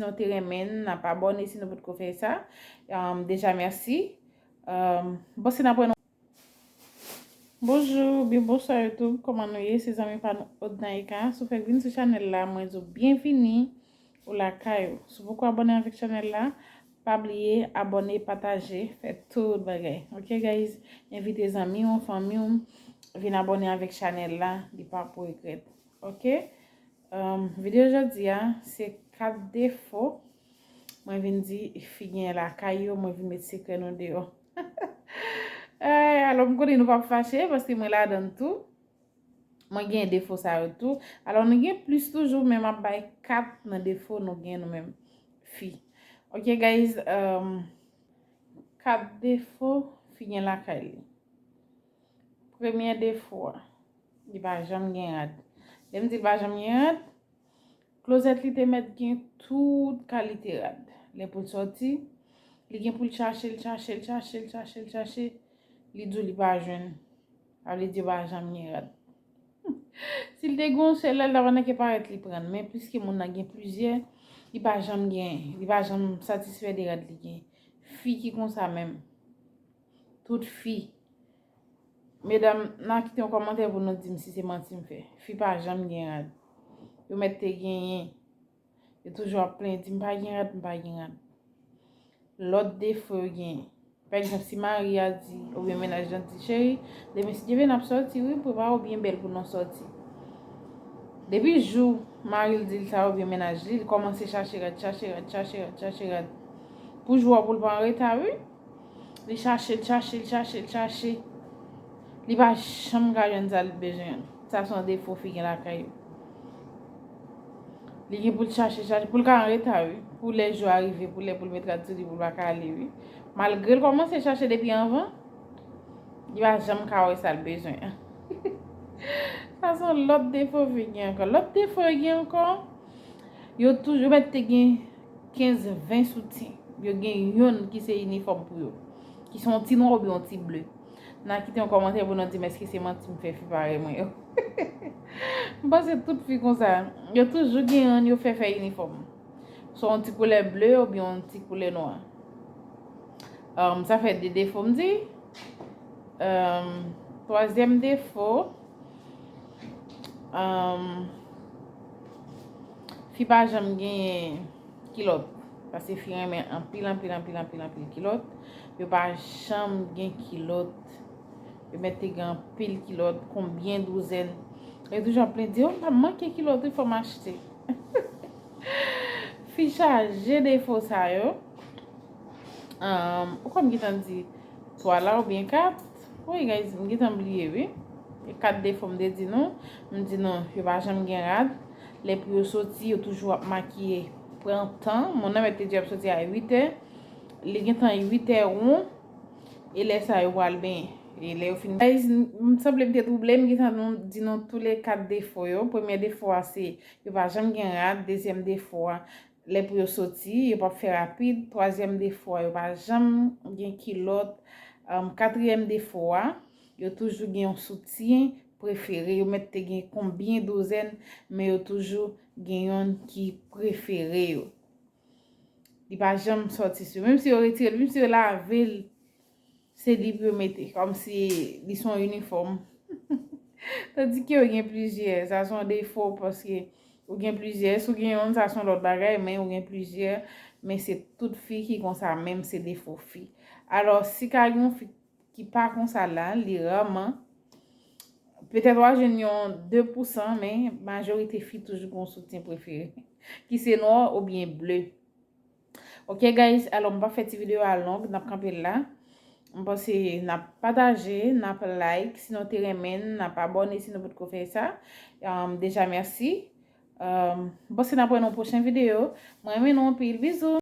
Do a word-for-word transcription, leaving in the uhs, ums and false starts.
Si nou te renmen, n ap abòne si nou potko fè sa. Um, deja, mèsi. Um, bon, si n ap wè nou. Bonjou, byen bonswa YouTube, kòman nou ye? Se zanmi pa nou Odnaika. Si w fèk vin sou chanèl la, mwen di w byenvini ou lakay ou. Si w poko abòne avèk chanèl la, pa bliye abòne, pataje, fè tout bagay. Ok, guys? Envite zanmi w, fanmi w, vin abòne avèk chanèl la, li pa pou regrèt. Ok? Um, videyo jodi a, se kat defo mwen vin di fi gen lakay yo, mwen vin met sekrè nou deyò. Ay, alò, m konnen nou p ap fache, paske mwen ladan l tou. Mwen gen defo sa yo tou. Alò, nou gen plis toujou, men m ap bay kat nan defo nou gen nou menm fi. Ok, guys, um, kat defo fi gen lakay li. Premye defo a, li pa janm gen rad. Lè m di li pa janm gen rad, klozèt li te mèt gen tout kalite rad. Lè pou l sòti, li gen pou l chache, l chache, l chache, l chache, l chache, li di w li pa jwenn. Sa vle di pa janm gen rad. Si l te gen yon sèl la, l ta pa nan ke parèt li pran l. Men piske moun nan gen plizyè, li pa janm gen, li pa janm satisfè de rad li gen. Fi ki konsa menm. Tout fi. Medam, n a kite yon kòmantè pou nou di m si se manti m fè. Fi pa janm gen rad. Yo mèt te genyen. Yo toujou ap plenyen, di m pa gen rad, m pa gen rad. Lòt defo yo genyen. Pa egzanp, si mari a di, oubyen mennaj lan di, cheri, demen si Dye vle n ap sòti, wi, prepare w byen bèl pou nou sòti. Depi jou mari l di l sa, oubyen mennaj li, li kòmanse chache rad, chache rad, chache rad, chache rad. Pou jou a pou l pa anreta, wi. Li chache, l chache, l chache, l chache. Li pa janm ka jwenn sa l bezwen an. Sa se yon defo fi gen lakay yo. Li gen pou l chache, chache, pou l ka anreta, wi. Pou lè jou a rive, pou lè pou l met rad sou li, pou l pa ka ale, wi. Malgre l kòmanse chache depi anvan, li pa janm ka wè sa l bezwen an. Sa se yon lòt defo fi gen ankò. Lòt defo yo gen ankò, yo toujou mèt te gen kenz, ven soutyen. Yo gen youn ki se inifòm pou yo. Ki se yon ti nwa oubyen yon ti ble. N a kite yon kòmantè pou nou di m èske se manti m fè fi parèy mwen yo. M panse tout fi konsa. Yo toujou gen youn yo fè fè inifòm. Swa yon ti koulè ble oubyen yon ti koulè nwa. Um, sa fè de defo m di. Um, twazyèm defo, um, fi pa janm genyen kilòt. Paske fi renmen anpil, anpil, anpil, anpil, anpil kilòt. Yo pa janm gen kilòt. Yo mèt te gen anpil kilòt, konbyen douzèn. Yo toujou ap plenn di, oh, m pa manke kilòt, wi, fò m achte. Fi chaje defo sa yo. Um, ou kwè m gentan di twa la oubyen kat? Wi, guys, m gentan bliye, wi. E kat defo m te di nou. M di nou, yo pa janm gen rad. Lè pou yo soti, yo toujou ap makiye. Pran tan. Moun nan mèt te di ap soti a uit è. Li gentan uit è won. E lè sa yo pral benyen. E lè yo fin. Guys, m, m sanble m te twouble, m gentan nou, di nou tou le kat defo yo. Premye defo a se yo pa janm gen rad. Dezyèm defo a, lè pou yo soti, yo p ap fè rapid. Twazyèm defo a, yo pa janm gen kilòt. Um, katriyèm defo a, yo toujou gen yon soutyen prefere. Yo mèt te gen konbyen douzèn, men yo toujou gen yonn ki prefere yo. Li pa janm sòti sou. Menm si yo retire l, menm si yo lave l, se li pou yo mete. Kòmsi li se yon inifòm. Tandike yo gen plizyè. Sa se yon defo paske ou gen plizyè. Si w gen yonn, sa se yon lòt bagay, men ou gen plizyè. Men se tout fi ki konsa, menm se defo fi. Alò, si ka gen yon fi ki pa konsa la, li raman. Petèt w a jwenn yon de pousan, men majorite fi toujou gen yon soutyen prefere, ki se nwa oubyen ble. Ok, guys, alò m pa fè ti videyo a long, n ap kanpe l la. M panse n ap pataje, n ap like, si nou te renmen, n ap abòne si nou potko fè sa. Um, deja, mèsi. Um, m panse n ap wè nan pwochen videyo. Mwen renmen nou anpil. Bizou!